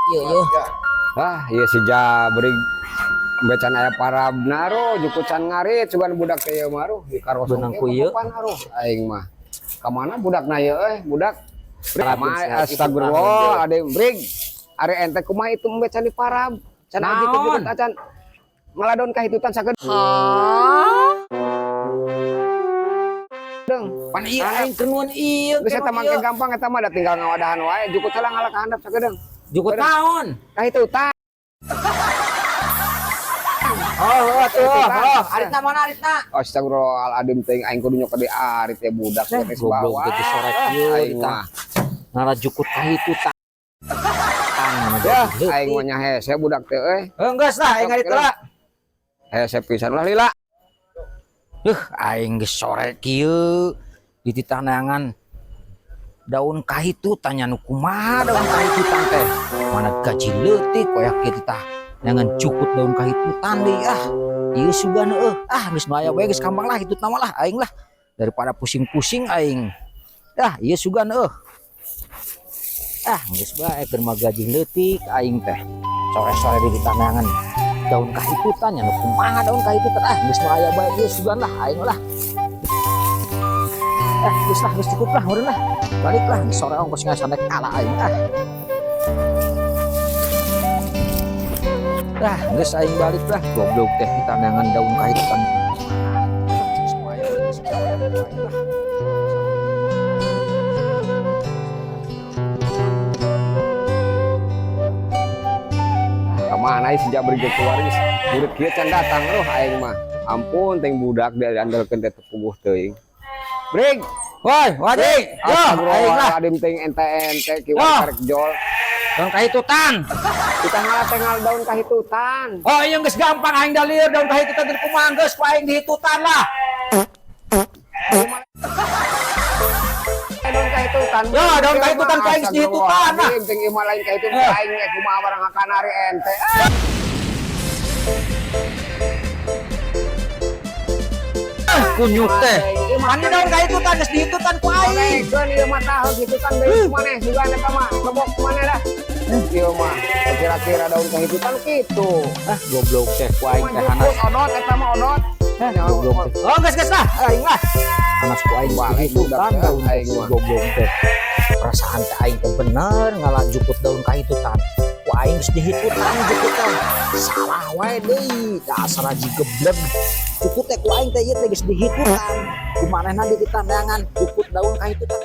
Ieu ieu. Ah, ieu si Jabrig becan aya parabna ro, jukut can ngarit sugan budak teh ieu mah ro, di karosong Benang ku ieu. Kapan aro aing mah. Kamana budakna ieu euy, budak. Parab Kumaha astagfirullah, ade brig. Ari ente kumaha itu becan di parab. Can aya jukut-jukut acan. Ngaladon kahitutan sakedeung. Pan ieu aing keur nuhun ieu. Geus eta mah gampang eta mah da tinggal ngawadahan wae, jukut heula ngalah ka handap sakedeung. Jukut naon? Kahitutan. Oh, oh tuh, oh, aritna mana aritna? Astagfirullahaladzim teuing aing kudu nyok di arit ya budak geus Goblok bawa. gitu sore kieu Aing tah. mah. Ngala jukut kahitutan. Ya, aing mah nya hese budak teh euy. Heuh geus lah aing ngarit heula. Hese pisan lah lila. Aing geus sore kieu di titah neangan daun kahitutan nya nu kumaha daun kahitutan teh. Mana gaji leutik koyak kieu tah. Neangan jukut daun kahitutan deui ah. Ieu sugan heueuh. Ah geus nu aya bae geus gampang lah hitutna mah lah aing lah. Daripada pusing-pusing aing. Ah ieu sugan heueuh. Ah geus bae keur mah gaji leutik aing teh. Sore-sore di titah neangan daun kahitutan nya nu kumaha daun kahitutan ah geus nu aya bae geus sugan lah aing lah. Ah geus lah geus cukup lah meureun lah. Balik lah geus sore ongkos ngasanek kalah aing ah. Ah geus aing balik lah goblok teh ditandangan daun kahitutan. Geus nu aya bae geus aing lah. Kamana si Jabrig geus keluar geus burit kieu can datang roh aing mah. Ampun teuing budak diandalkeun teh teu puguh teuing. Brig, Woi, wajik. Yo, aing lah. astagfirullahaladzim teuing ente-ente kiwari Wah. karek jol. Daun kahitutan. Kita ngalah teh ngal daun kahitutan. Oh, iya geus gampang aing dalir daun kahitutan teh kumaha geus ku aing dihitutan lah. Daun kahitutan. Ya, daun kahitutan ku aing geus dihitutan lah. Teuing ieu mah lain kahitutan Eh. aing ge kumaha barang ngakanari ente. Ah. Kunyuk teh. Mana daun kahitutan geus dihitutan ku aing. Keun ieu mah tah hitutan deui maneh sugan eta mah lebok maneh dah. Ieu mah kira-kira daun kahitutan kitu. Ah, goblok teh ku aing teh hanas. Jukut odot eta mah odot. Goblok teh. Oh, geus geus lah, aing lah. Hanas ku aing Balik dihitutan budak teh, daun aing mah. goblok teh. Perasaan teh aing teh bener ngalah jukut daun kahitutan. Ku aing geus dihitutan jukut teh. Salah wae deui, dasar aji geblek. Jukut teh ku aing teh ieu teh geus dihitutan. Ku manehna di ditandangan jukut daun kahitutan.